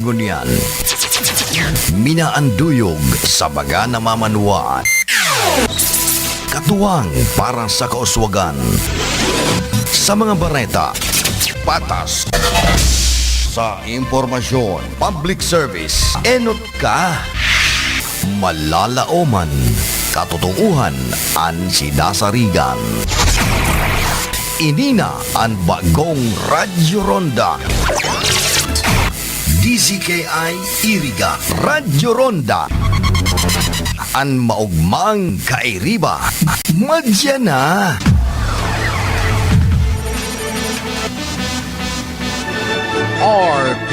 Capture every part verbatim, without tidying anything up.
Ngunyan, minaanduyog sa mga namamanwaan. Katuwang para sa kauswagan. Sa mga bareta, patas. Sa impormasyon, public service, enot ka. Malalaoman, katotoohan an sinasarigan. Ini na an bagong Radyo Ronda. D Z K I Iriga, Radyo Ronda. An maogmang kairiba, madya na. R P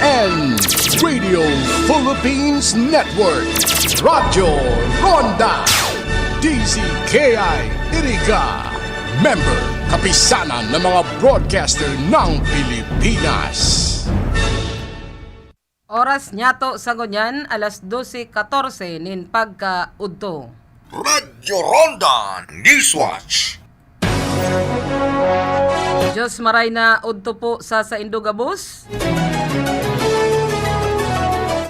N, Radio Philippines Network, Radyo Ronda, D Z K I Iriga, member, Kapisanan ng mga Broadcaster ng Pilipinas. Oras niyato sa ngunyan, alas dose katorse nin pagkaudto. Radyo Ronda Newswatch. Diyos maray na udto po sa saindo gabos.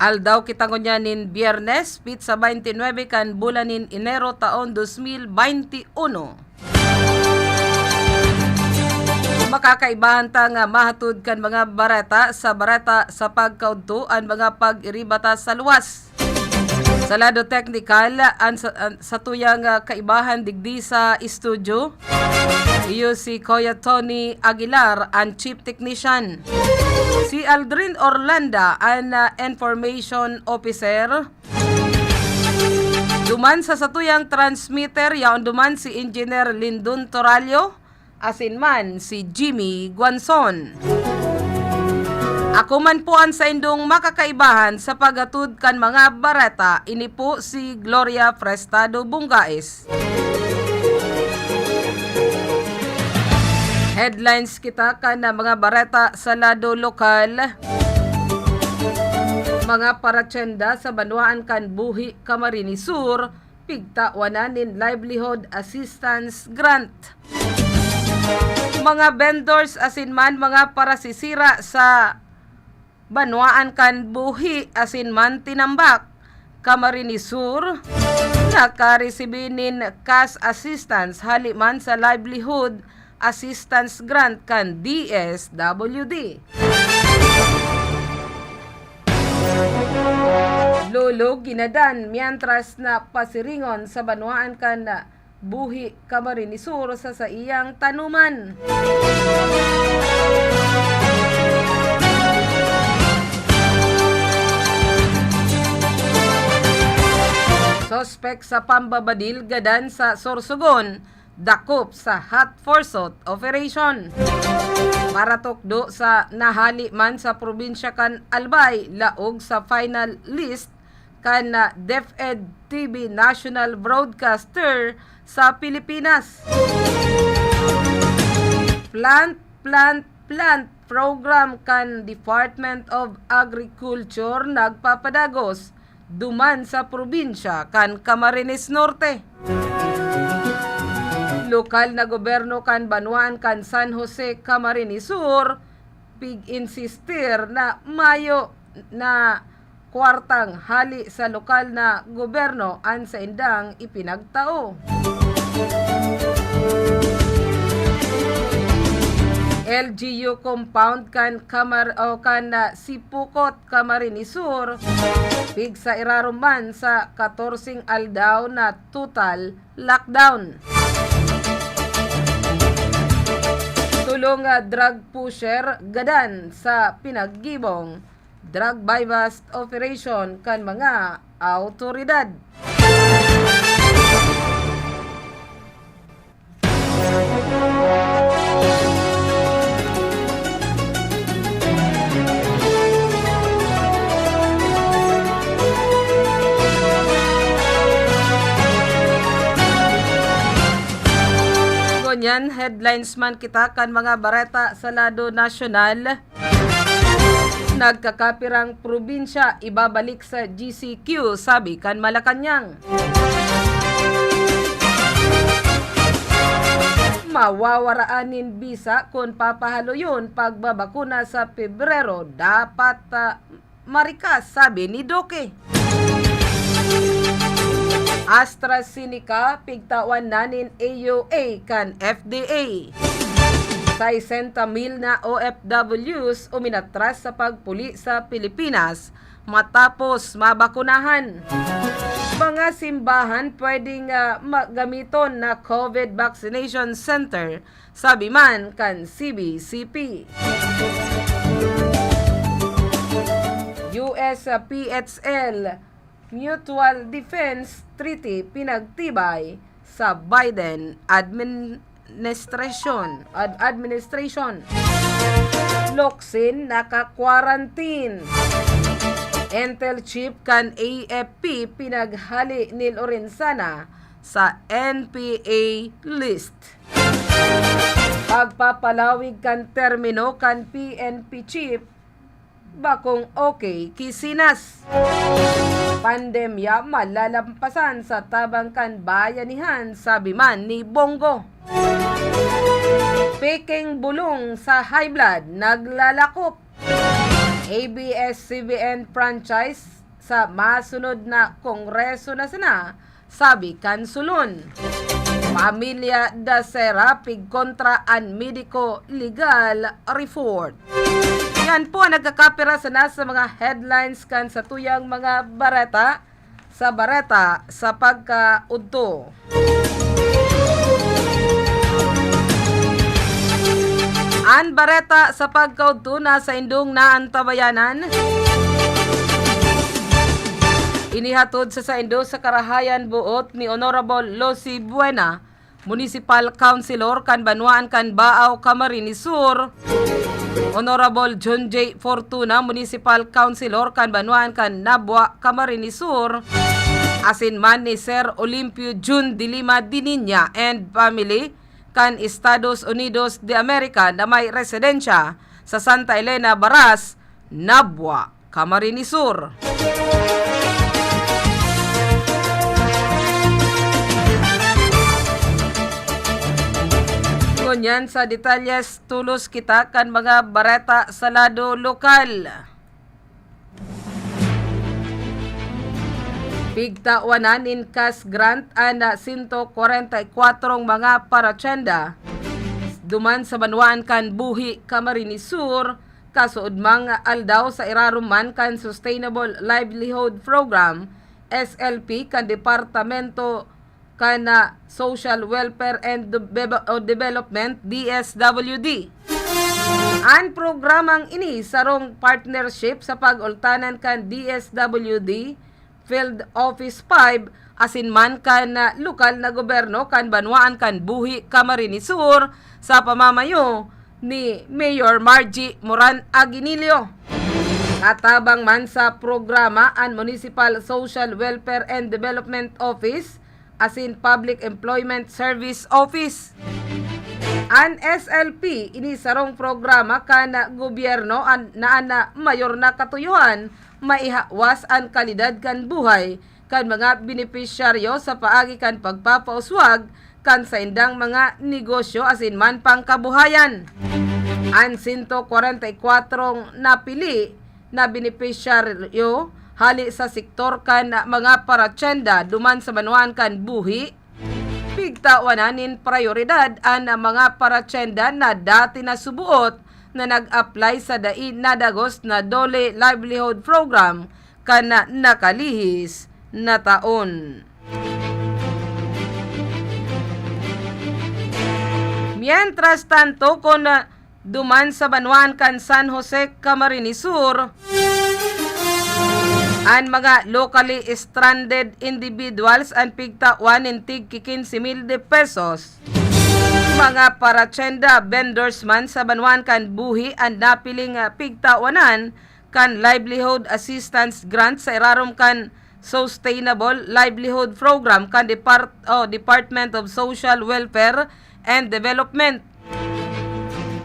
Aldaw kita ngunyan nin Biyernes, petsa baynte nuebe kan bulan nin Enero, taon dos mil baynte uno. Makakaibahan ta nga mahatod kan mga bareta sa bareta sa pagkaudto an mga pag-iriba ta sa luwas. Sa lado teknikal, an sa, an satuyang, ah, kaibahan digdi sa estudyo, iyo si Kuya Tony Aguilar, an chief technician. Si Aldrin Orlanda, an, ah, information officer. Duman sa satuyang transmitter, yaon duman si Engineer Lindon Torallo, asin man si Jimmy Guanzon. Ako man po an saindong makakaibahan sa paghatod kan mga bareta, ini po si Gloria Prestado Bungais. Headlines kita kan mga bareta sa lado lokal. Mga paratyenda sa banwaan kan Buhi, Camarines Sur, pigtawan na nin livelihood assistance grant. Mga vendors asin man mga parasisira sa banwaan kan Buhi asin man Tinambak, Camarines Sur, nakaresibi nin cash assistance hali man sa livelihood assistance grant kan D S W D. Lolo ginadan mientras na pasiringon sa banwaan kan Buhi, Camarines Sur sa saiyang tanuman. Suspek sa pambabadil gadan sa Sorsogon, dakop sa hot pursuit operation. Paratukdo sa nahali man sa probinsya kan Albay, laog sa final list kan, ah, DepEd T V National Broadcaster sa Pilipinas. Plant, plant, plant program kan Department of Agriculture nagpapadagos duman sa probinsya kan Camarines Norte. Lokal na gobyerno kan banwaan kan San Jose, Camarines Sur, pig-insistir na mayo na kwartang hali sa lokal na gobyerno an saindang ipinagtao. L G U compound kan Camar-, o kan, ah, Sipocot, Camarines Sur, pigsa irarom man sa katorseng aldaw na total lockdown. Tulo nga drug pusher gadan sa pinaggibong drug buy-bust operation kan mga awtoridad. Ngunyan, headlines man kita kan mga bareta sa lado nasyonal. Nagkakapirang probinsya ibabalik sa G C Q, sabi kan Malacañang. Mawawaraan nin bisa kun papahaloyon pagbabakuna sa Pebrero, dapat, ah, marikas, sabi ni Duque. AstraZeneca, pigtawan na nin A U A kan F D A. Sesenta mil na O F Ws uminatras sa pagpuli sa Pilipinas matapos mabakunahan. Mga simbahan pwedeng, ah, ma-, gamiton na COVID vaccination center, sabi man kan C B C P. U S P H L, Mutual Defense Treaty pinagtibay sa Biden administration, ad-, administration. Locsin naka-quarantine. Intel chief kan A F P pinaghale ni Lorenzana sa N P A list. Pagpapalawig kan termino kan P N P chief, bakong okay ki Sinas. Pandemya malalampasan sa tabang kan bayanihan, sabi man ni Bongo. Peking bulong sa high blood, naglalakop. A B S C B N franchise sa masunod na Kongreso na sana, sabi kan Solon. Pamilya Dacera pigkontra an medico legal reform. Yan po ang nagkakapira sana sa mga headlines kan satuyang mga bareta, sa bareta sa pagkaudto. An bareta sa pagkaudto na saindong naantabayanan. Inihatod sa saindo sa karahayan boot ni Honorable Lucy Buena, Municipal Councilor kan banwaan kan Baao, Camarines Sur, Honorable John J Fortuna, Municipal Councilor kan banwaan kan Nabua, Camarines Sur, asin man ni Sir Olimpio Jun de Lima Diniña and family kan Estados Unidos de America na may residensya sa Santa Elena, Baras, Nabua, Camarines Sur. Ngunyan sa detalyes, tolos kita kan mga bareta sa lado lokal. Pigtawan na nin cash grant an sento kwarenta y kwatro mga paratyenda duman sa banwaan kan Buhi, Camarines Sur, kasuodmang aldaw sa irarom man kan Sustainable Livelihood Program, S L P, kan Departamento kan, ah, Social Welfare and Debe-, o Development, D S W D. An programang ini sarong partnership sa pag-ultanan kan D S W D Field Office five asin man kan, ah, lokal na gobyerno kan banwaan kan Buhi, Camarines Sur, sa pamamayo ni Mayor Margie Moran Aguinillo. Katabang man sa programa an Municipal Social Welfare and Development Office asin Public Employment Service Office. An S L P, ini sarong programa kan gobyerno an, na an mayor na katuyohan maihawas an kalidad kan buhay kan mga benepisyaryo sa paagi kan pagpapauswag kan saindang mga negosyo asin man pangkabuhayan. An sento kwarenta y kwatro napili na benepisyaryo hali sa sektor kan mga paratyenda duman sa banwaan kan Buhi, pigtawanan nin prayoridad an mga paratyenda na dati na subuot na nag-apply sa dai nadagos na DOLE Livelihood Program kan nakalihis na taon. Mientras tanto, kun duman sa banwaan kan San Jose, Camarines Sur, an mga locally stranded individuals an pigtawan nin tig ki quince mil de pesos. Mga paratyenda, vendors man sa banwaan kan Buhi an napiling, ah, pigtawanan kan Livelihood Assistance Grant sa irarom kan Sustainable Livelihood Program kan Depart-, o Department of Social Welfare and Development.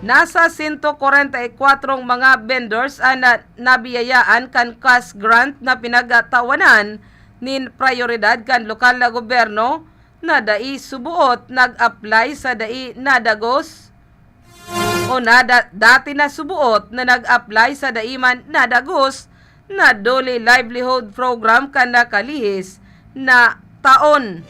Nasa sento kwarenta y kwatro mga vendors an na-, nabiyayaan kan cash grant na pinagtawanan nin prayoridad kan lokal na gobyerno na dai suboot nag-apply sa dai nadagos o nada-, dati na suboot na nag-apply sa dai man nadagos na DOLE Livelihood Program kan nakalihis na taon.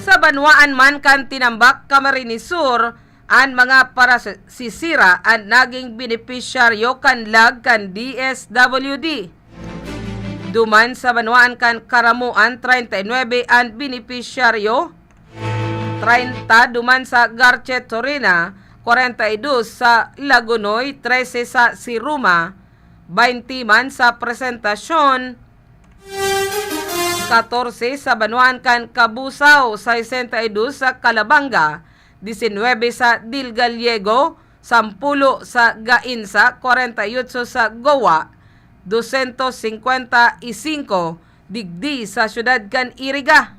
Sa banwaan man kan Tinambac, Camarines Sur, an mga parasisira an naging benepisyaryo kan lag kan D S W D. Duman sa banwaan kan Caramoan, treinta y nuebe an benepisyaryo, treinta duman sa Garchet Torina, kwarenta y dos sa Lagonoy, trese sa Siruma, baynte man sa Presentacion, katorse sa banwaan kan Cabusao, sesenta y dos sa Calabanga, disinwebe sa Del Gallego, sampulo sa Gainza, kwarenta y otso sa Goa, dosyentos singkwenta y singko digdi sa siyudad kan Iriga.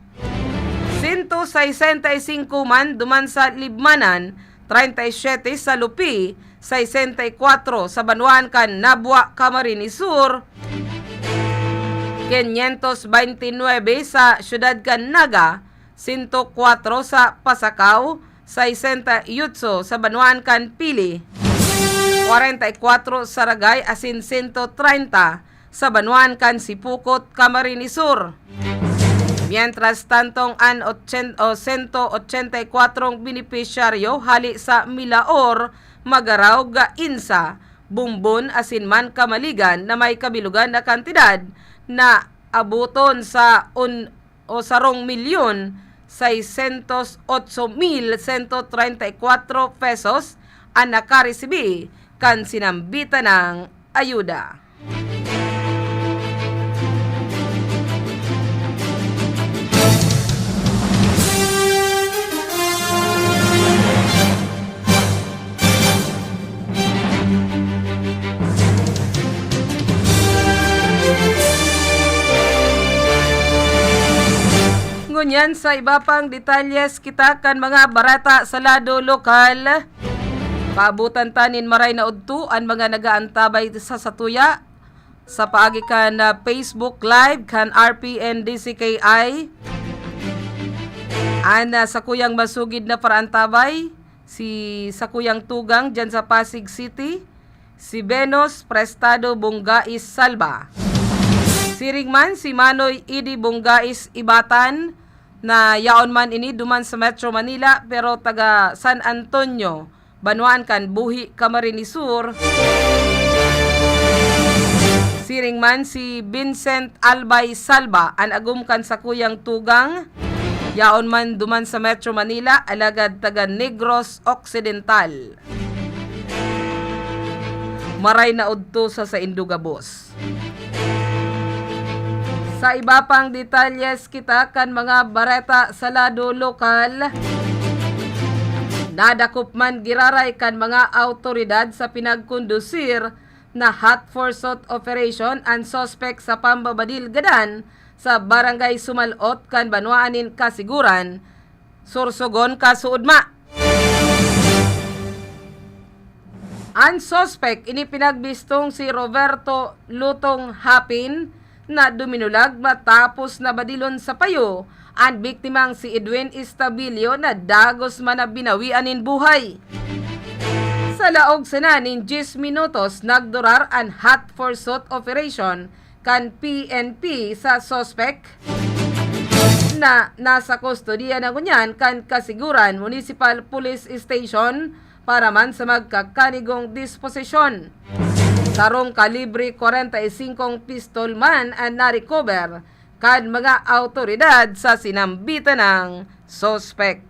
Sento sesenta y singko man duman sa Libmanan, treinta y siete sa Lupi, sesenta y kwatro sa banwaan kan Nabua, Camarines Sur, quinientos veintinuebe sa siyudad kan Naga, sento kwatro sa Pasacao, sesenta y otso sa banwaan kan Pili, kwarenta y kwatro sa Ragay asin sento treinta sa banwaan kan Sipocot, Camarines Sur. Mientras tantong an ochen-, o sento ochenta y kwatro benepisyaryo hale sa Milaor, Magarao, Gainza, Bombon asin man Camaligan na may kabilogan na kantidad na aboton sa un-, o sarong milyon, seiscientos ocho mil sento treinta y cuatro pesos an nakaresibi kan sinambitan nang ayuda. Ngunyan, sa iba pang detalyes kita kan mga bareta sa lado lokal. Paabotan ta nin maray na udto an mga nag-aantabay sa satuya sa paagi kan, ah, Facebook Live kan R P N D C K I. An, ah, sakuyang masugid na paraantabay, si sakuyang tugang diyan sa Pasig City, si Venus Prestado Bongais Salva. Siring man si Manoy Idi Bongais Ibatan, na yaon man ini duman sa Metro Manila, pero taga San Antonio, banwaan kan Buhi, Camarines Sur. Siring man si Vincent Albay Salva, an agom kan sakuyang tugang, yaon man duman sa Metro Manila, alagad taga Negros Occidental. Maray na udto sa saindo gabos. Sa iba pang detalyes kita kan mga bareta sa lado lokal, nadakop man giraray kan mga awtoridad sa pinagkondusir na hot pursuit operation an suspek sa pambabadil gadan sa Barangay Sumalot kan banwaan nin Kasiguran, Sorsogon, Kasuodma. An suspek, ini pinagbistong si Roberto Lutong Hapin, na duminulag matapos na badilon sa payo an biktimang si Edwin Estabilio na dagos man na binawian nin buhay. Sa laog sana nin dyes minutos, nagdurar an hot pursuit operation kan P N P sa suspek na nasa kustodiya na ngunyan kan Kasiguran Municipal Police Station para man sa magkakanigong disposisyon. Sarong kalibre kwarenta y singkong pistol man an na-recover kan mga awtoridad sa sinambitan nang suspek.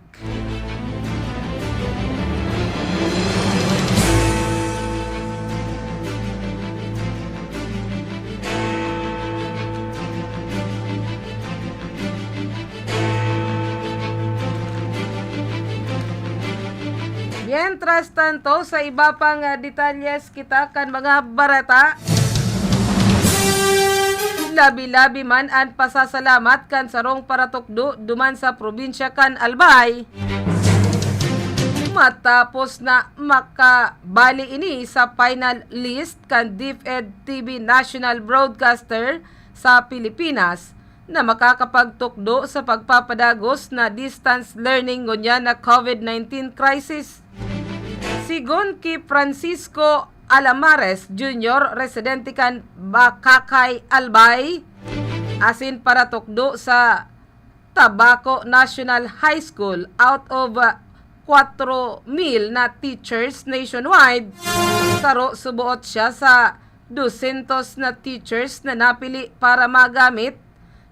Mientras tanto, sa iba pang, ah, detalyes kita kan mga bareta. Labi-labi man an pasasalamat kan sarong paratukdo duman sa probinsya kan Albay, matapos na makabali ini sa final list kan DepEd T V National Broadcaster sa Pilipinas, na makakapagtukdo sa pagpapadagos na distance learning ngunyan na COVID nineteen crisis. Sigon ki Francisco Alamares Junior, residente kan Bacacay, Albay, asin paratukdo sa Tabaco National High School. Out of, ah, kwatro mil na teachers nationwide, saro suboot siya sa dosyentos na teachers na napili para magamit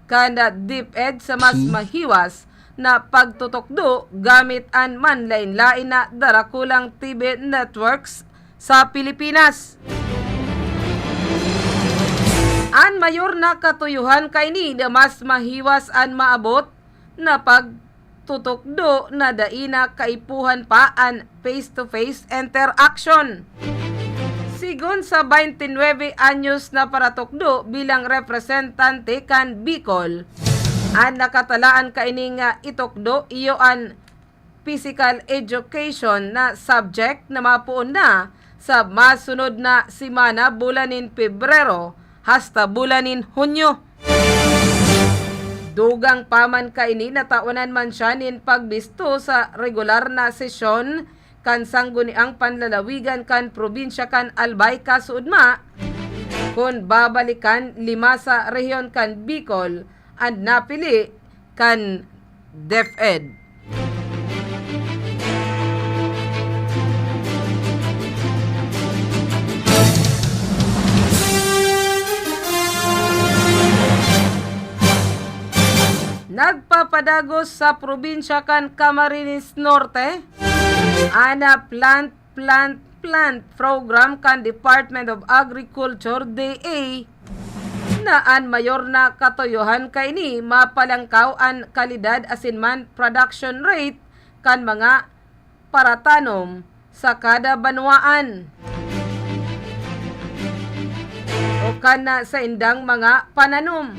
kan DepEd sa mas mahiwas na pagtutukdo gamit an manlaen-laen na darakulang T V networks sa Pilipinas. An mayor na katuyohan kaini na mas mahiwas an maabot na pagtutukdo na dai na kaipuhan pa an face-to-face interaction. Sigon sa baynte nuebe anyos na paratukdo bilang representante kan Bicol, an nakatalaan kaini nga itukdo iyo an physical education na subject na mapoon na sa masunod na semana, bulan nin Pebrero hasta bulan nin Hunyo. Dugang pa man kaini, natawanan man siya nin pagbisto sa regular na sesyon kan Sangguniang Panlalawigan kan probinsya kan Albay, kasuodma, kun babalikan, lima sa rehiyon kan Bicol an napili kan DepEd. Nagpapadagos sa probinsya kan Camarines Norte an plant, plant, plant program kan Department of Agriculture, D A, na an mayor na katuyohan kaini mapalangkaw an kalidad asin man production rate kan mga paratanom sa kada banwaan o kan na saindang mga pananom.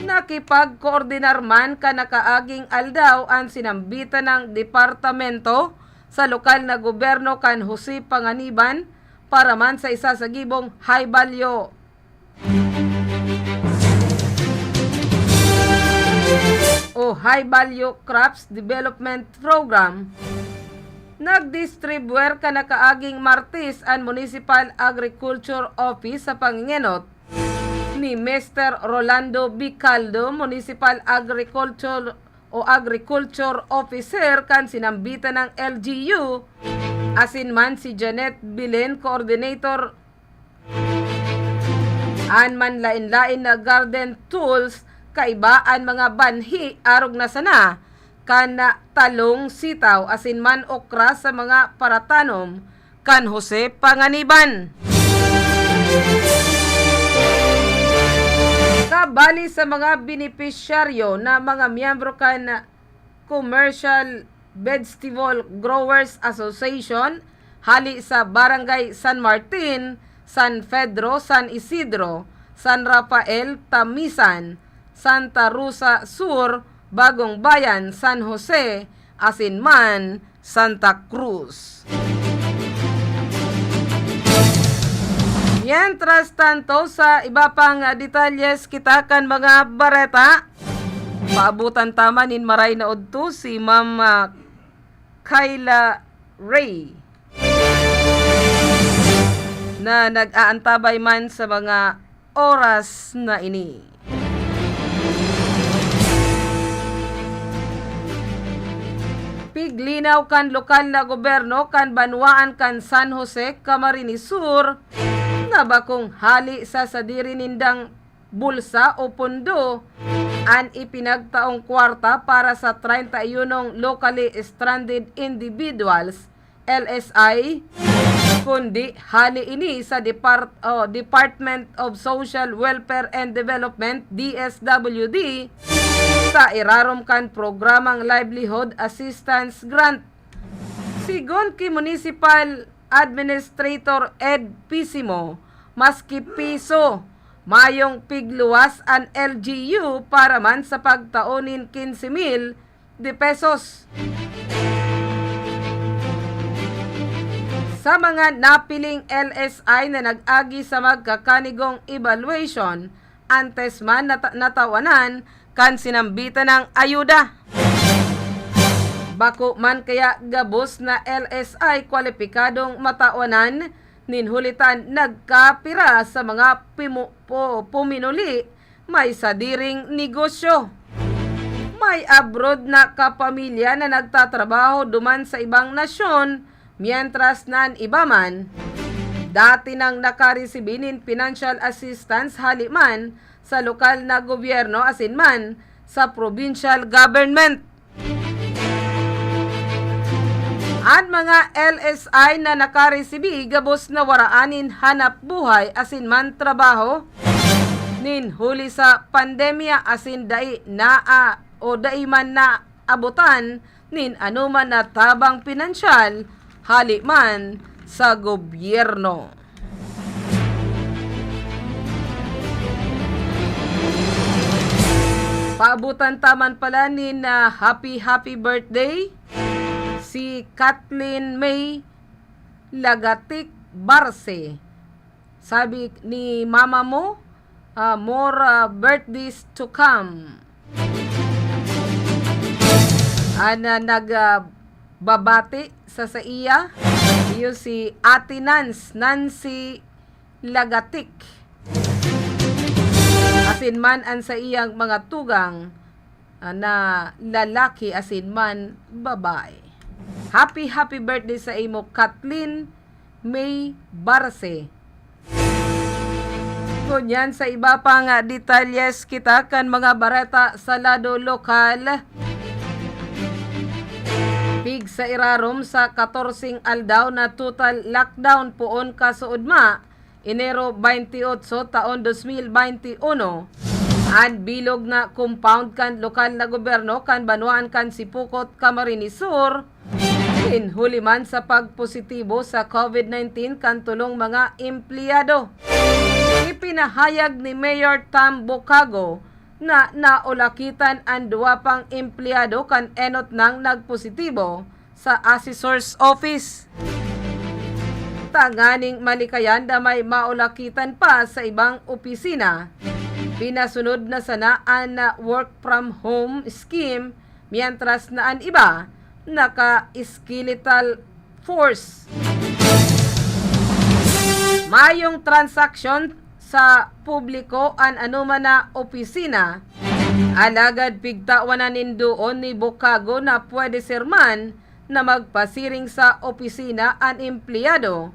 Nakipagkoordinar man kan nakaaging aldaw an sinambitan na departamento sa lokal na gobyerno kan Jose Panganiban para man sa isa sa gibong high value o High Value Crops Development Program. Nagdistribwer kan nakaaging Martes an Municipal Agriculture Office sa pangengenot ni Mister Rolando Bicaldo, Municipal Agriculture o Agriculture Officer kan sinambitan na L G U, asin man si Janet Bilen, Coordinator an manlaen-laen na garden tools, kaiba an mga banhi arog na sana kan talong, sitaw, asin man okra sa mga paratanom kan Jose Panganiban. Kabali sa mga benepisyaryo na mga miyembro kan Commercial Vegetable Growers Association, hali sa Barangay San Martin, San Pedro, San Isidro, San Rafael, Tamisan, Santa Rosa Sur, Bagong Bayan, San Jose, asin man Santa Cruz. Mientras tanto, sa iba pang, ah, detalyes kita kan mga bareta, paabutan ta man nin maray na udto si Ma'am, ah, Kyla Ray, na nag-aantabay man sa mga oras na ini. Piglinaw kan lokal na gobyerno kan banwaan kan San Jose, Camarines Sur, na bakong hali sa sadiri nindang bulsa o pondo an ipinagtaong kwarta para sa treinta y unong locally stranded individuals, L S I, kundi hali ini sa Depart-, o Department of Social Welfare and Development, D S W D, sa irarom kan programang Livelihood Assistance Grant. Sigon ki Municipal Administrator Ed Pisimo, maski piso, mayong pigluwas an L G U para man sa pagtao nin quince mil de pesos. Sa mga napiling L S I na nag-agi sa magkakanigong evaluation, antes man nata-, natawanan kan sinambitan na ayuda. Bako man kaya gabos na L S I kwalipikadong matawanan Nin hulitan, nagkapira sa mga pimu-, pu-, puminuli may sadiring negosyo. May abroad na kapamilya na nagtatrabaho duman sa ibang nasyon, mientras na an iba man, dati nang nakaresibi nin financial assistance hali man sa lokal na gobyerno asin man sa provincial government. An mga L S I na nakaresibi gabos na waraan nin hanap buhay asin man trabaho nin huli sa pandemya asin dai na, ah, o dai man naabotan nin anoman na tabang pinansyal hali man sa gobyerno. Paabutan ta man pala nin, ah, happy, happy birthday si Kathleen May Lagatik Barce. Sabi ni mama mo, ah, "More, ah, birthdays to come." An, ah, nag, ah, babati sa saiya, iyo si Ate Nans, Nancy Lagatik. Asin man an saiyang mga tugang, ah, na lalaki asin man babae. Happy, happy birthday sa imo, Kathleen May Barce. Ngunyan sa iba pang, ah, detalyes kita kan mga bareta sa lado lokal. Pig sa irarom sa katorseng aldaw na total lockdown poon kasuodma, Enero twenty-eight, taon dos mil bente uno, an bilog na compound kan lokal na gobyerno kan banwaan kan Sipocot, Camarines Sur, nin huli man sa pagpositibo sa COVID nineteen kan tolong mga empleyado. Ipinahayag ni Mayor Tam Bocago na naulakitan an duwa pang empleyado kan enot nang nagpositibo sa assessor's office. Tanganing malikayan na may maulakitan pa sa ibang opisina, pinasunod na sana an work from home scheme, mientras na an iba naka-skeletal force. Mayong transaksyon sa publiko an anoman na opisina, alagad pigtawan na nindoon ni Bocago na pwede ser man na magpasiring sa opisina an empleyado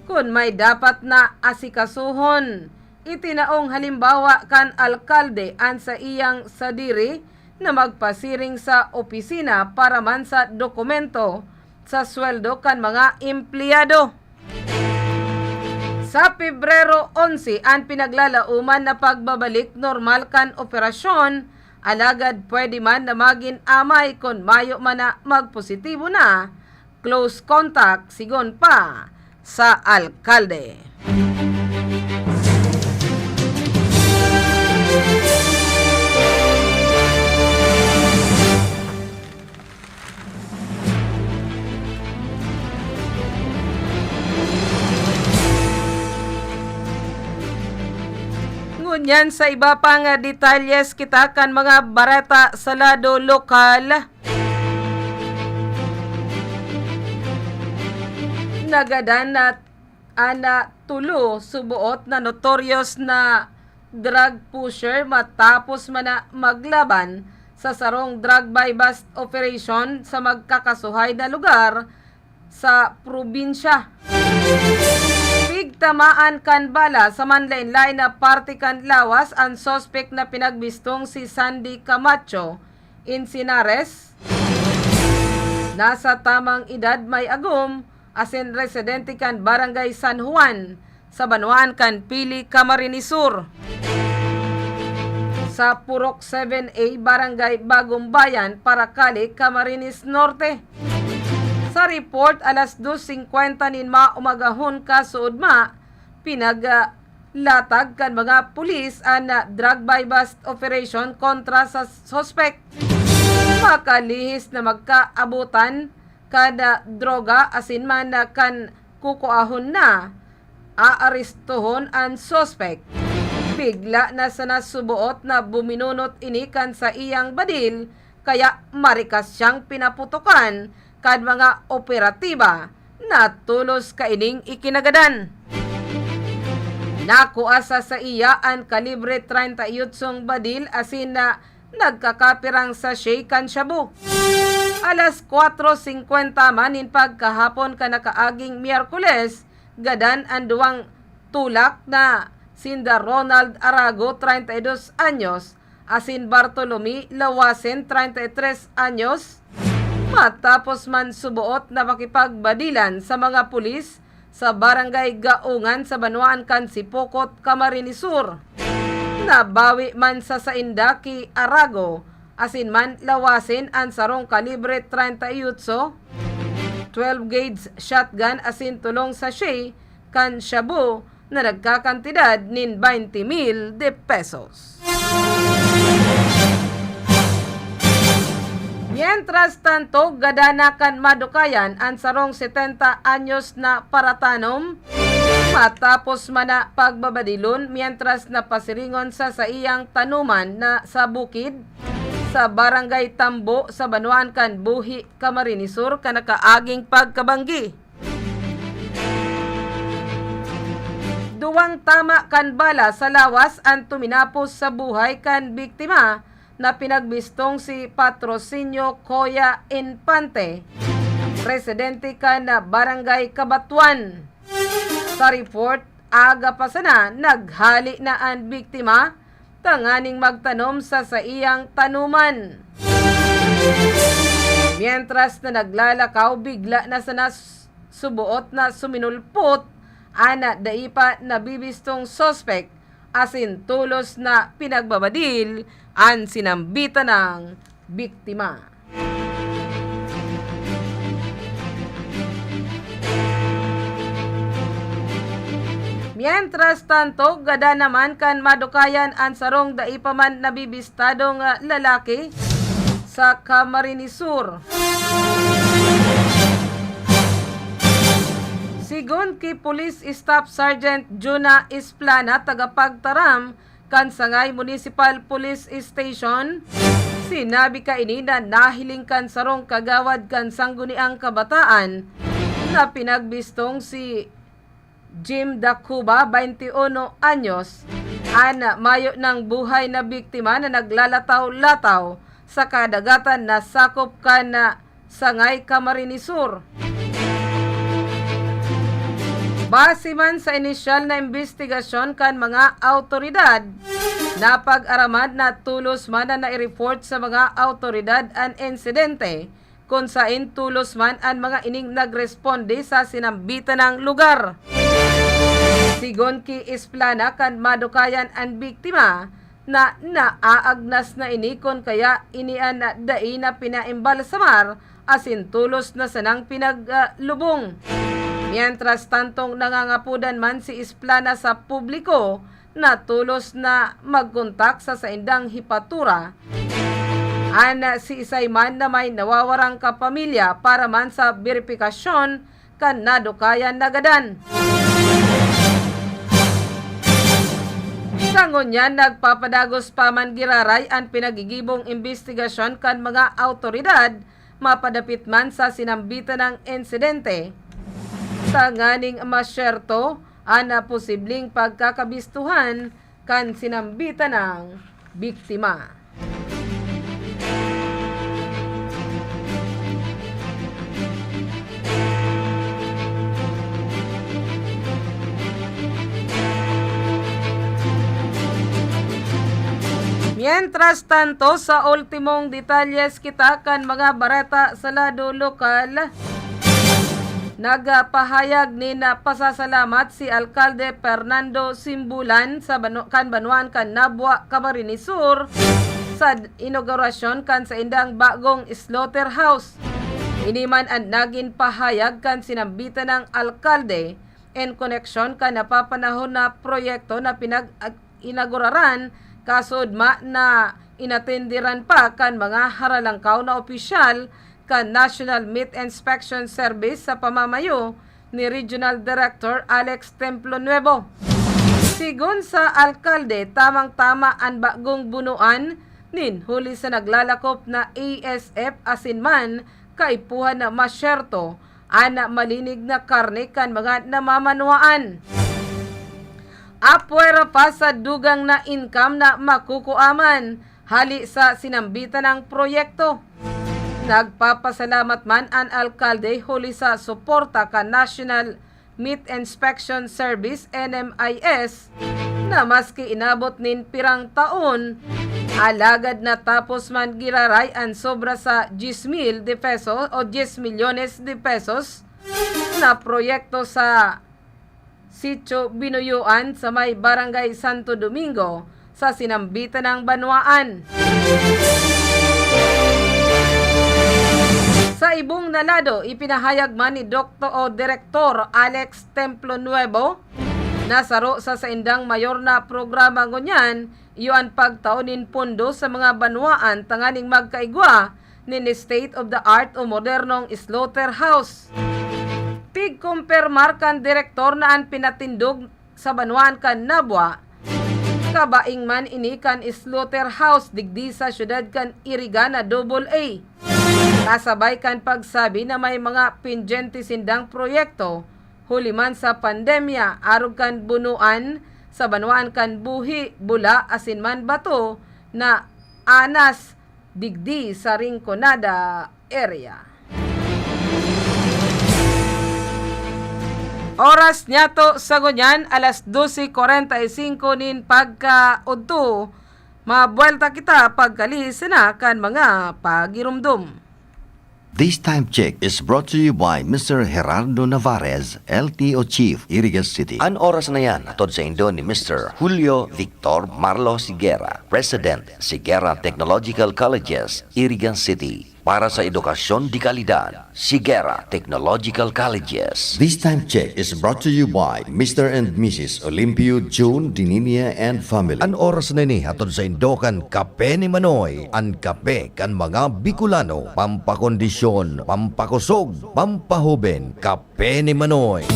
kun may dapat na asikasuhon. Itinaong halimbawa kan alkalde an saiyang sadiri na magpasiring sa opisina para man sa dokumento sa sweldo kan mga empleyado. Sa Pebrero onse an pinaglalaoman na pagbabalik normal kan operasyon, alagad pwede man na magin amay kun mayo man na magpositibo na close contact, sigon pa sa alkalde. Ngunyan sa iba pang, ah, detalyes kita kan mga bareta sa lado lokal. Nagadan na an, ah, tulo suboot na notorious na drug pusher matapos man na maglaban sa sarong drug buy-bust operation sa magkakasuhay na lugar sa probinsya. Pigtamaan kan bala sa manlaen-laen na parte kan lawas an suspek na pinagbistong si Sandy Camacho Encinares. Nasa tamang edad, may agom, asin residente kan Barangay San Juan, sa banwaan kan Pili, Camarines Sur. Sa Purok seven A, Barangay Bagong Bayan, Paracali, Camarines Norte. Sa report, alas dos singkwenta nin maumagahon kasuodma, pinag, ah, latag kan mga pulis an, ah, drug buy-bust operation kontra sa suspek. Makalihis na magkaabotan kan, ah, droga asin man, ah, kan kukuahon na, aarestohon an suspek. Bigla na sana suboot na buminunot ini kan saiyang badil, kaya marikas siyang pinaputokan kan mga operatiba na tolos kaining ikinagadan. Nakua sa saiya an kalibre treinta y ocho badil asin na nagkakapirang sachet kan shabu. Alas kwatro singkwenta man nin pagkahapon kan nakaaging Miyerkules, gadan an duwang tulak na sinda Ronald Arago, treinta y dos anyos, asin Bartolome Lawasen, treinta y tres anyos, matapos man suboot na makipagbadilan sa mga pulis sa Barangay Gaongan sa banwaan kan Sipocot, Camarines Sur. Nabawi man sa sainda ki Arago asin man Lawasen an sarong kalibre treinta y ocho, twelve gauge shotgun asin tolong sachet kan shabu na nagkakantidad nin baynte mil de pesos. Mientras tanto, gadana kan madukayan an sarong setenta anyos na paratanom matapos man na pagbabadilon mientras na pasiringon sa saiyang tanuman na sa bukid sa Barangay Tambo sa banwaan kan Buhi, Camarines Sur, kan nakaaging pagkabanggi. Duwang tama kan bala sa lawas an tuminapos sa buhay kan biktima na pinagbistong si Patrocinio Coya Infante, residente kan Barangay Cabatuan. Sa report, aga pa sana naghali na an biktima tanganing magtanom sa saiyang tanuman. Mientras na naglalakaw, bigla na sana s-, suboot na suminulpot an dai pa nabibistong suspek asin tolos na pinagbabadil an sinambitan nang biktima. Mientras tanto, gadan naman kan madukayan an sarong dai pa man nabibistadong, ah, lalaki sa Camarines Sur. Sigon ki Police Staff Sergeant Juna Isplana, tagapagtaram kan Sangay Municipal Police Station, sinabi kaini na nahiling kan sarong kagawad kan Sangguniang Kabataan na pinagbistong si Jim Dacuba, baynte uno anyos, an mayo nang buhay na biktima na naglalataw-lataw sa kadagatan na sakop kan Sangay Camarines Sur. Base man sa inisyal na imbestigasyon kan mga awtoridad, napag-araman na tolos man na nai-report sa mga awtoridad an insidente, kun saen tolos man an mga ining nagresponde sa sinambitan nang lugar. Sigon ki Isplana, kan madukayan an biktima, na naagnas na ini kun kaya ini an dai na pinaembalsamar asin tolos na sanang pinag, ah, lubong. Mientras tantong nangangapodan man si Isplana sa publiko na tolos na magkontak sa saindang hepatura an siisay man na may nawawarang kapamilya para man sa beripikasyon kan nadukayan na gadan. Sa ngunyan, nagpapadagos pa man giraray an pinagigibong imbestigasyon kan mga awtoridad mapadapit man sa sinambitan nang insidente, tanganing masyerto an posibleng pagkakabistuhan kan sinambitan nang biktima. Mientras tanto, sa ultimong detalyes kita kan mga bareta sa lado lokal, nagpahayag nin pasasalamat si Alkalde Fernando Simbulan sa banu-, kan banwaan kan Nabua, Camarines Sur, sa inaugurasyon kan saindang bagong slaughterhouse. Ini man an nagin pahayag kan sinambitan nang alkalde en koneksyon kan napapanahon na proyekto na pinag-, inaguraran, kasuodma na inatenderan pa kan mga haralangkaw na opisyal kan National Meat Inspection Service sa pamamayo ni Regional Director Alex Templo Nuevo. Sigon sa alkalde, tamang-tama an bagong bunoan nin huli sa naglalakop na A S F asin man kaipuhan na masyerto an malinig na karne kan mga namamanwaan. Apwera pa sa dugang na income na makukua man hali sa sinambitan nang proyekto. Nagpapasalamat man an alkalde huli sa suporta kan National Meat Inspection Service, N M I S, na maski inabot nin pirang taon, alagad natapos man giraray an sobra sa diyes mil de pesos o diyes milyones de pesos na proyekto sa Sitio Binuyoan sa may Barangay Santo Domingo, sa sinambitan nang banwaan. Sa ibong na lado, ipinahayag man ni Doktor o Direktor Alex Templo Nuevo na saro sa saindang mayor na programa ngunyan iyo an pagtao nin pondo sa mga banwaan tanganing magkaigwa nin state-of-the-art o modernong slaughterhouse. Pigkumpirmar kan direktor na an pinatindog sa banwaan kan Nabua, kabaing man ini kan slaughterhouse digdi sa siyudad kan Iriga na Double A. Kasabay kan pagsabi na may mga pendyente sindang proyekto, huli man sa pandemya, arog kan bunuan sa banwaan kan buhi, bula, asin man bato na anas digdi sa Rinconada area. Oras niyato sa ngunyan, alas dose kwarenta y singko nin pagkaudto. Mabuwelta kita pagkalihis na kan mga pagirumdom. This time check is brought to you by Mister Gerardo Navarez, L T O Chief, Iriga City. An oras na yan, hatod saindo ni Mister Julio Victor Marlo Sigera, President, Sigera Technological Colleges, Iriga City. Para sa edukasyon de kalidad, Sigera Technological Colleges. This time check is brought to you by Mister and Missus Olimpio June Dininia and family. An oras na ini hatod saindo kan Kape ni Manoy, an kape kan mga Bicolano, pampakondisyon, pampakusog, pampahoben, Kape ni Manoy.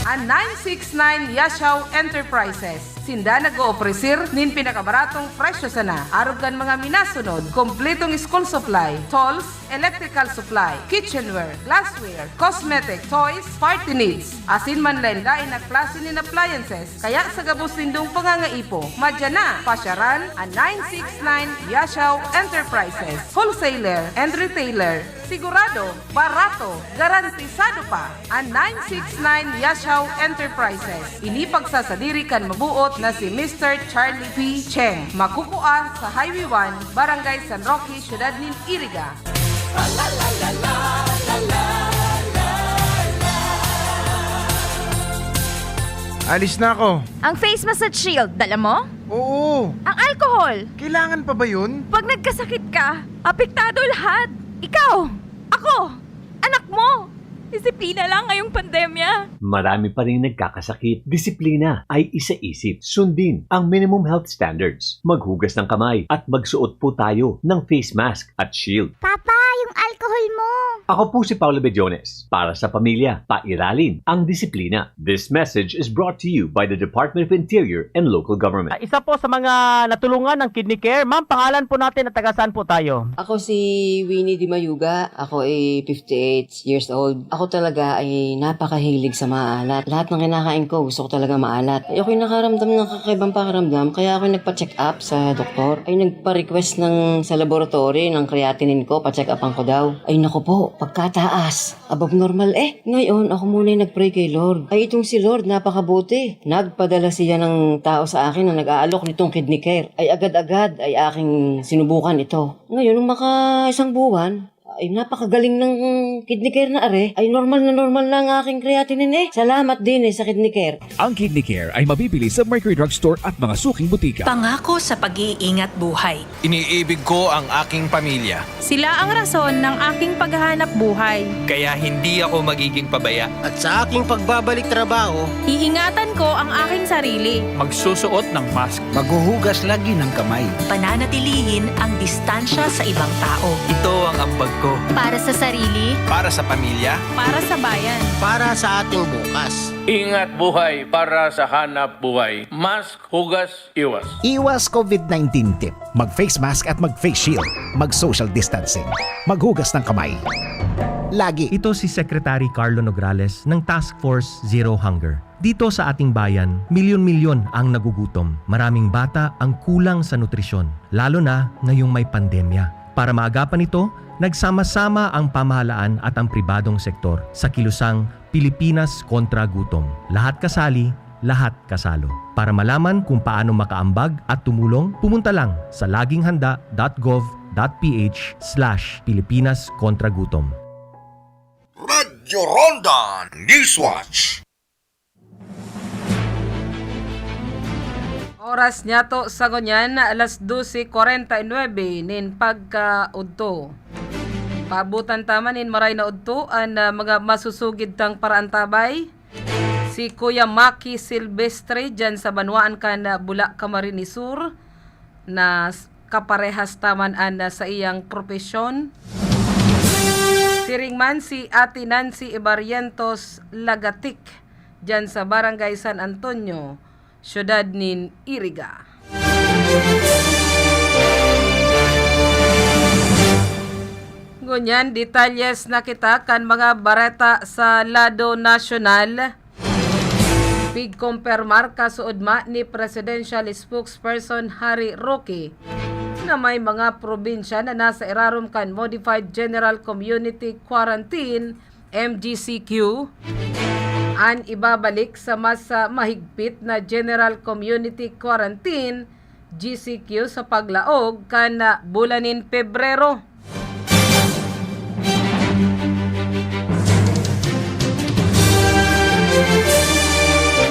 An nine six nine Yashao Enterprises. Sinda nag-oofrecer nin pinakabaratong presyo sana, arog kan mga minasunod: kompletong school supply, tools, electrical supply, kitchenware, glassware, cosmetic, toys, party needs, asin man laen-laen na klase nin appliances. Kaya sa gabos nindong pangangaipo, madya na, pasyaran an nine six nine Yashao Enterprises, wholesaler and retailer. Sigurado, barato, garantisado pa. An nine six nine Yashao Enterprises. Ini pagsasadiri kan mabuot na si Mister Charlie P Cheng. Makukua sa Highway one, Barangay San Roque, Siyudad nin Iriga. Alis na ako. Ang face mask at shield, dala mo? Oo. Ang alcohol? Kailangan pa ba yun? Pag nagkasakit ka, apektado lahat. Ikaw, ako, anak mo. Disiplina lang ngayong pandemya. Marami pa ring nagkakasakit. Disiplina ay isaisip. Sundin ang minimum health standards. Maghugas ng kamay at magsuot po tayo ng face mask at shield. Papa, yung alcohol mo! Ako po si Paolo Bediones. Para sa pamilya, pairalin ang disiplina. This message is brought to you by the Department of Interior and Local Government. Ah, isa po sa mga natulungan ng Kidney Care. Ma'am, pangalan po natin at taga saan po tayo? Ako si Winnie Di Mayuga. Ako ay fifty-eight years old. Ako talaga ay napakahilig sa maalat. Lahat ng kinakain ko, gusto ko talaga maalat. Ay, ako'y nakaramdam ng kakaibang pakiramdam, kaya ako'y nagpa-check up sa doktor. Ay, nagpa-request ng, sa laboratory ng creatinine ko, pa-check upan ko daw. Ay, naku po, pagkataas. Above normal eh. Ngayon, ako muna yung nag-pray kay Lord. Ay, itong si Lord, napakabuti. Nagpadala siya ng tao sa akin na nag-aalok nitong Kidney Care. Ay, agad-agad ay aking sinubukan ito. Ngayon, nung maka isang buwan, ay, napakagaling ng Kidney Care na are. Ay, normal na normal na ang aking creatinine eh. Salamat din eh sa Kidney Care. Ang Kidney Care ay mabibili sa Mercury Drug Store at mga suking butika. Pangako sa pag-iingat buhay. Iniibig ko ang aking pamilya. Sila ang rason ng aking paghahanap buhay. Kaya hindi ako magiging pabaya. At sa aking pagbabalik trabaho, iingatan ko ang aking sarili. Magsusuot ng mask. Maghuhugas lagi ng kamay. Pananatilihin ang distansya sa ibang tao. Ito ang ambag Para sa sarili. Para sa pamilya. Para sa bayan. Para sa ating bukas. Ingat buhay para sa hanap buhay. Mask, hugas, iwas. Iwas COVID nineteen tip. Mag-face mask at mag-face shield. Mag-social distancing. Maghugas ng kamay. Lagi. Ito si Secretary Carlo Nograles ng Task Force Zero Hunger. Dito sa ating bayan, milyon-milyon ang nagugutom. Maraming bata ang kulang sa nutrisyon, lalo na ngayong may pandemya. Para maagapan ito, nagsama-sama ang pamahalaan at ang pribadong sektor sa kilusang Pilipinas kontra Gutom. Lahat kasali, lahat kasalo. Para malaman kung paano makaambag at tumulong, pumunta lang sa laging handa dot gov dot ph slash Pilipinas kontra Gutom. Radyo Ronda Newswatch. Oras niyato sa ngunyan, alas dose kwarenta y nuebe nin pagkaudto. Paabutan ta man nin maray na udto an, ah, mga masusugid tang paraantabay. Si Kuya Maki Silvestre, dyan sa banwaan kan, ah, Bula, Camarines Sur, na s-, kaparehas ta man an, ah, saiyang propesyon. Siring man si Ate Nancy Ibarrientos Lagatik, dyan sa Barangay San Antonio, siyudad nin Iriga. Ngunyan, detalyes na kita kan mga bareta sa lado nasyonal. Pigkompermar kasuodma ni Presidential Spokesperson Harry Roque na may mga probinsya na nasa irarom kan Modified General Community Quarantine, M G C Q, an ibabalik sa mas, ah, mahigpit na General Community Quarantine, G C Q, sa paglaog kan, ah, bulan nin Pebrero.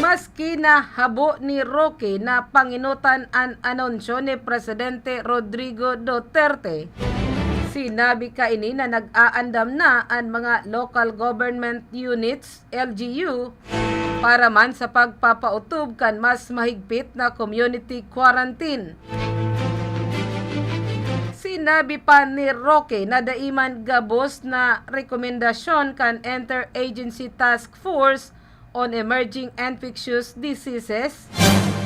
Maski na habo ni Roque na pangenotan an anunsyo ni Presidente Rodrigo Duterte, sinabi kaini na nag-aandam na an mga local government units, L G U, para man sa pagpapautob kan mas mahigpit na community quarantine. Sinabi pa ni Roque na dai man gabos na rekomendasyon kan Interagency Task Force on Emerging Infectious Diseases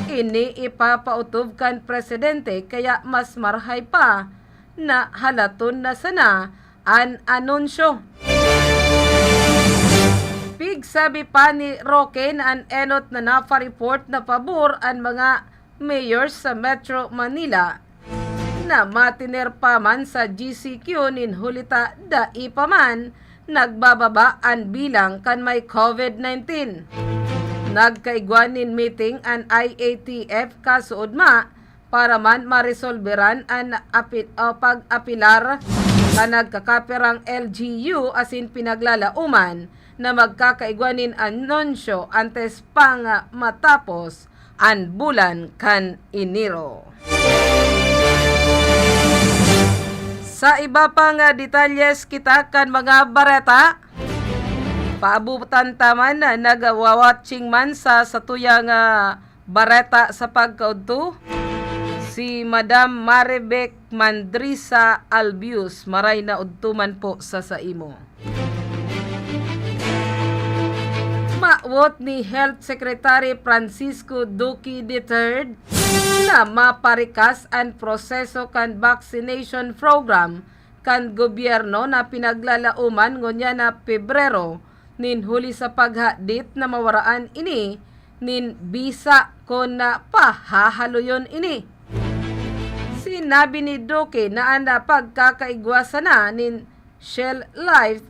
ini ipapautob kan presidente, kaya mas marahay pa na halaton na sana an anunsyo. Pigsabi pa ni Roque na an enot na nafa-report na pabor an mga mayor sa Metro Manila na matiner pa man sa G C Q nin huli ta dai pa man nagbababa an bilang kan may COVID nineteen. Nagkaigwa nin meeting an I A T F kasuodma para man maresolberan an api-, o pag-apilar kan nagkakapirang L G U asin pinaglalaoman na magkakaigwa nin anunsyo antes pang matapos an bulan kan Enero. Sa iba pang, ah, detalyes kita kan mga bareta, paabutan ta man na nagwa-watching man sa satuyang, ah, bareta sa pagkaudto, si Madam Maribec Mandrisa Albius. Maray na udto man po sa saimo. Mawot ni Health Secretary Francisco Duque the third na maparikas an proseso kan vaccination program kan gobyerno na pinaglalaoman ngunyan na Pebrero, nin huli sa paghadit na mawaraan ini nin bisa kon na pahahaloyon ini. Sinabi ni Duque na an pagkakaigwa sana nin shelf life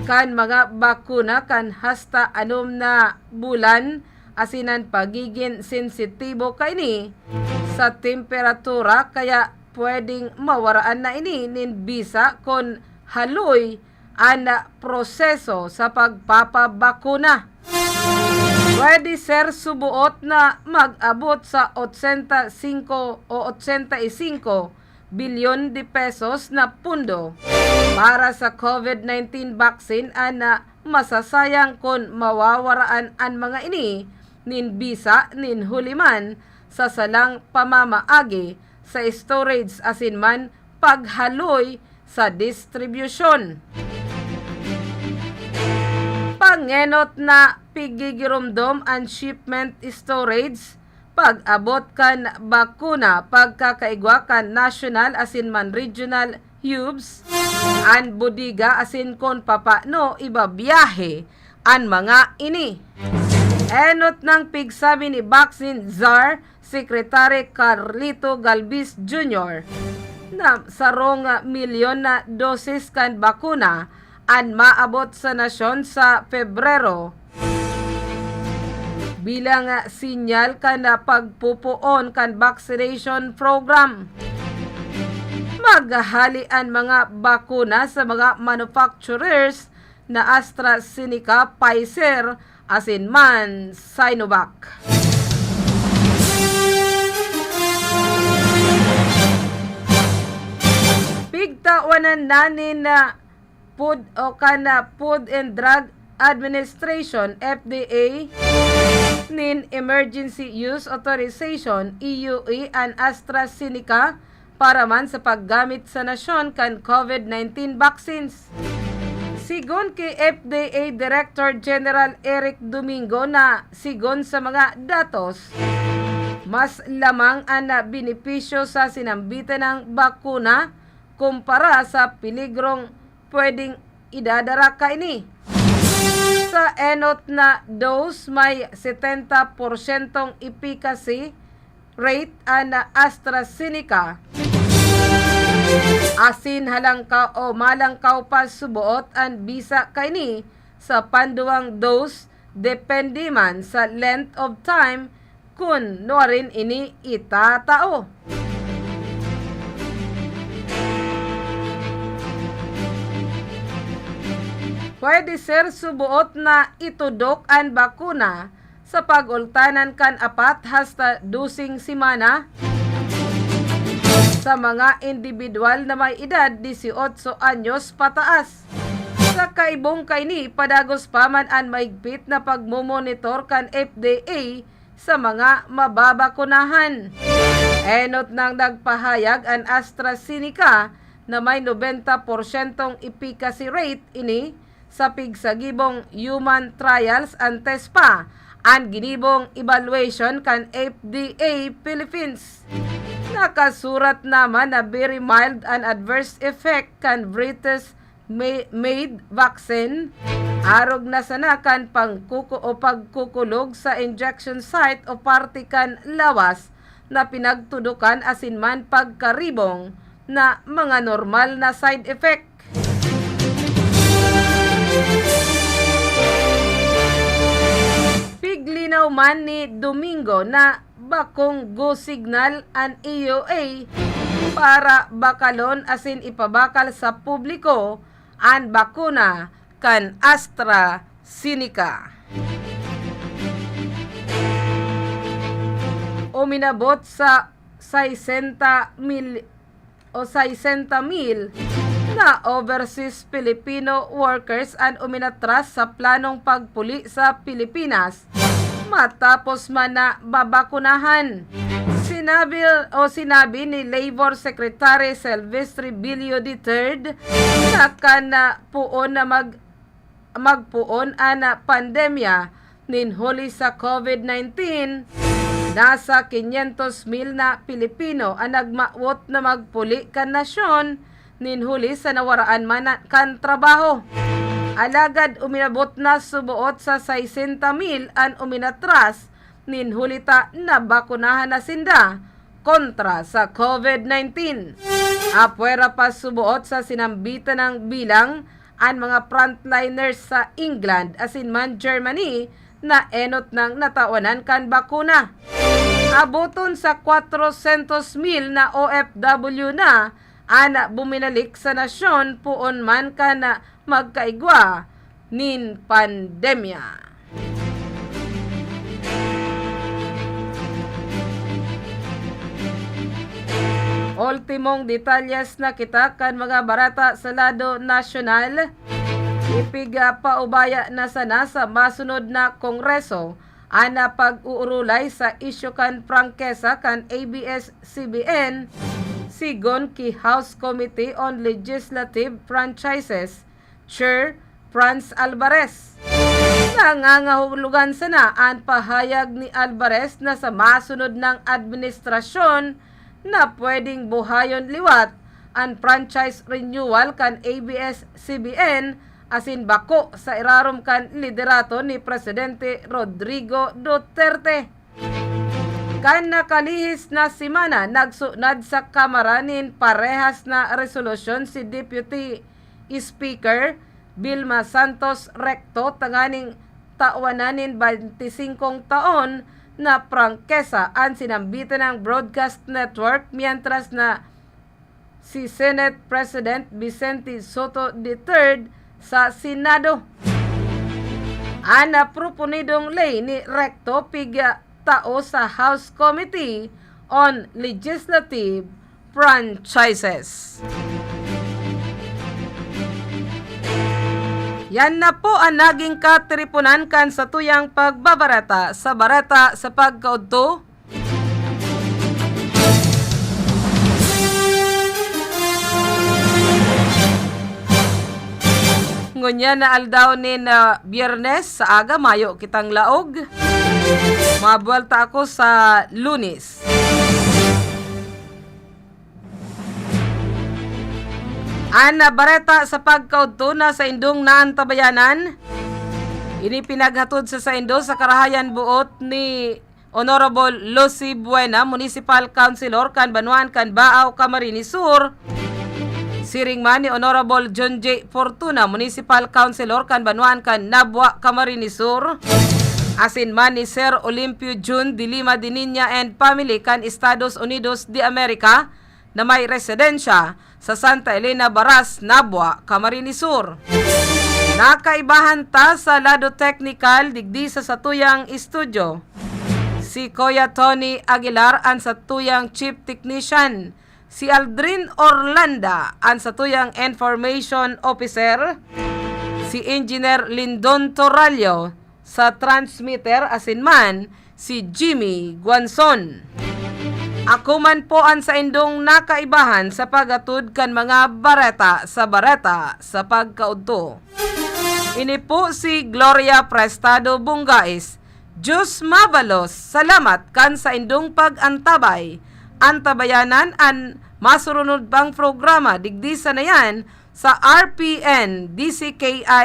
kan mga bakuna kan hasta anom na bulan, asin an pagigin sensitibo kaini sa temperatura, kaya pwedeng mawaraan na ini nin bisa kon haloy an proseso sa pagpapabakuna. Pwede ser suboot na mag-abot sa otsenta singko o otsenta y singko bilyon de pesos na pundo para sa COVID nineteen vaccine an, ah, masasayang kun mawawaraan an mga ini nin bisa nin huli man sa salang pamamaagi sa storage asin man paghaloy sa distribusyon. Pangenot na pigigiromdom an shipment storage pag-abot kan bakuna pagkakaigwa kan national asin man regional hubs, an bodega asin kun papano ibabiyahe an mga ini. Enot nang pigsabi ni Vaccine Czar Secretary Carlito Galvez Junior na sarong milyon na dosis kan bakuna an maabot sa nasyon sa Pebrero, bilang sinyal kan pagpupoon kan vaccination program. Maghahali an mga bakuna sa mga manufacturers na AstraZeneca, Pfizer, asin man Sinovac. Pigtawanan na nin, ah, Food o kan, ah, Food and Drug Administration, F D A, nin Emergency Use Authorization, E U A, an AstraZeneca para man sa paggamit sa nasyon kan COVID nineteen vaccines. Sigon ki F D A Director General Eric Domingo na sigon sa mga datos, mas lamang an, ah, benepisyo sa sinambitan ng bakuna kumpara sa peligrong pwedeng idadara kaini. Sa enot na dose, may setenta porsyentong efficacy rate an AstraZeneca. Asin halangkaw o malangkaw pa suboot an bisa kaini sa panduwang dose, depende man sa length of time kun nuarin ini itatao. Pwede ser suboot na itudok an bakuna sa pag-ultanan kan apat hasta doseng semana sa mga indibidwal na may edad dieciocho anyos pataas. Sa kaibong kaini, padagos pa man an mahigpit na pagmomonitor kan F D A sa mga mababakunahan. Enot nang nagpahayag an AstraZeneca na may nobenta porsyentong efficacy rate ini sa pigsagibong human trials antes pa an ginibong evaluation kan F D A Philippines. Nakasurat naman na very mild an adverse effect kan British ma-, made vaccine, arog na sana kan pangkuku-, o pagkukulog sa injection site o parte kan lawas na pinagtudokan asin man pagkaribong na mga normal na side effect. Piglinaw man ni Domingo na bakong go signal an E U A para bakalon asin ipabakal sa publiko an bakuna kan AstraZeneca. Uminabot sa sesenta mil o sesenta mil na overseas Filipino workers an uminatras sa planong pagpuli sa Pilipinas matapos man na babakunahan. Sinabi o sinabi ni Labor Secretary Silvestre Billo the third na kan, ah, puon na mag-, magpuon an, ah, pandemya nin huli sa COVID nineteen, nasa quinientos mil na Pilipino an nagmawot na magpuli kan nasyon nin huli sa nawaraan man na kan trabaho. Alagad uminabot na suboot sa sesenta mil an uminatras nin huli ta nabakunahan na sinda kontra sa COVID nineteen. Apwera pa suboot sa sinambitan ng bilang an mga frontliners sa England asin man Germany na enot nang natawanan kan bakuna. Aboton sa kwatrosyentos mil na O F W na an buminalik sa nasyon poon man kan magkaigwa nin pandemya. Ultimong detalyes na kita kan mga barata sa lado nasyonal. Ipigpaubaya na sana sa masunod na kongreso an pag-uurulay sa isyu kan prangkesa kan A B S C B N, Sigon ki House Committee on Legislative Franchises Chair Franz Alvarez. Nangangahulugan sana an pahayag ni Alvarez na sa masunod nang administrasyon na pwedeng buhayon liwat an franchise renewal kan A B S C B N asin bako sa irarom kan liderato ni Presidente Rodrigo Duterte. Kan nakalihis na semana, nagsunad sa Kamara nin parehas na resolusyon si Deputy Speaker Vilma Santos Recto tanganing tawanan nin baynti singkong taon na prangkesa an sinambitan ng broadcast network, mientras na si Senate President Vicente Sotto the third sa Senado. An naproponidong ley ni Recto pigtao sa House Committee on Legislative Franchises. Yan na po an naging katiriponan kan satuyang pagbabareta sa Bareta sa Pagkaudto. Ngunyan na aldaw nin, ah, Biyernes, sa aga, mayo kitang laog. Mabuwelta ako sa Lunes. An bareta sa pagkaudto na saindong naantabayanan, ini pinaghatod sa saindo sa karahayan boot ni Honorable Lucy Buena, Municipal Councilor kan Banwaan kan Baao, Camarines Sur. Siring man ni Honorable John J Fortuna, Municipal Councilor kan Banwaan kan Nabua, Camarines Sur. Asin man ni Sir Olimpio Jun de Lima de Niña and family kan Estados Unidos de America, na may residensya sa Santa Elena Baras, Nabua, Camarines Sur. Nakaibahan ta sa lado teknikal digdi sa satuyang estudyo. Si Kuya Tony Aguilar an satuyang chief technician, si Aldrin Orlanda an satuyang information officer, si Engineer Lindon Torallo sa transmitter asin man si Jimmy Guanzon. Ako man po an saindong nakaibahan sa paghatod kan mga bareta sa Bareta sa Pagkaudto. Ini po si Gloria Prestado Bungais. Diyos mabalos, salamat kan saindong pag-antabay. Antabayanan an masurunod pang programa digdi sa nayan sa R P N D C K I